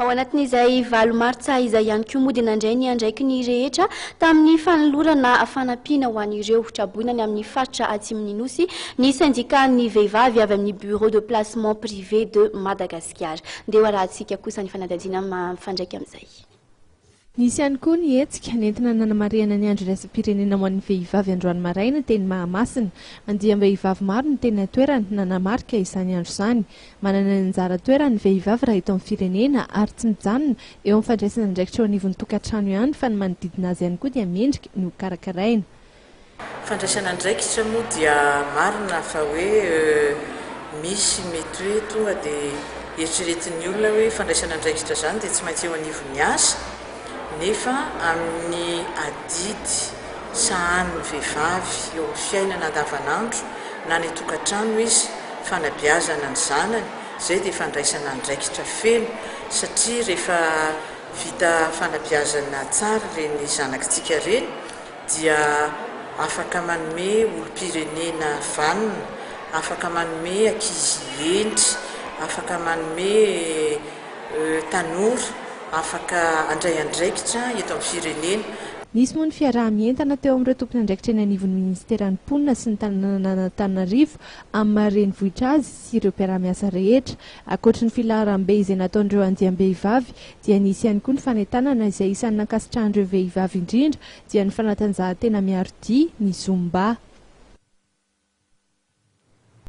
Ao anatin'izay 8 martsa izay ihany koa moa dia nandray ny andraikiny rehetra tamin'ny fanolorana fanampiana ho an'ireo traboina ny amin'ny faritra atsimon'ny Nosy ny syndicat-n'ny vehivavy avy amin'ny Bureau de placement privé de Madagascar. Ndeha ho arahantsika kosa ny fanadihadiana mifandraika amin'izay. Nisy ihany koa ny hetsika nentina nanamarihana ny andro iraisam-pirenena ho an'ny vehivavy androany maraina teny Mahamasina. Andiam-behivavy maro no teny an-toerana nanamarika izany andro izany. Manana ny anjara toerany ny vehivavy raha eto amin'ny firenena ary tsy mijanona eo amin'ny fandraisana andraikitra eo anivon'ny tokantrano ihany fa ny manodidina azy ihany koa dia mendrika ny ho karakaraina. Fandraisana andraikitra moa dia marina fa hoe misy mety hoe tonga dia eritreretin'ny olona hoe fandraisana andraikitra izany dia tsy maintsy eo anivon'ny asa, nefa amin'ny adidy sahanin'ny vehivavy eo amin'ny fiainana andavanandro na any an-tokantrano izy, fanabeazana ny zanany, izay dia fandraisana andraikitra feno satria rehefa vita fanabeazana tsara ireny zanakitsika ireny dia afaka manome olom-pirenena vanona, afaka manome ankizy hendry, afaka manome tanora afaka handray andraikitra eto amin'ny firenena. Nisy moa ny fiaraha-mientana teo amin'ireo tompon'andraikitra eny anivon'ny Ministeran'ny Mponina sy ny Tanànan'Antananarivo amin'ny maha renivohitra azy sy ireo mpiara-miasa rehetra. Ankoatry ny filaharam-be izay nataon'ireo andiam-behivavy dia nisy ihany koa ny fanentanana izay isan'ny nankasitrahan'ireo vehivavy indrindra dia ny fanatanjahantena miaro dihy, ny Zumba.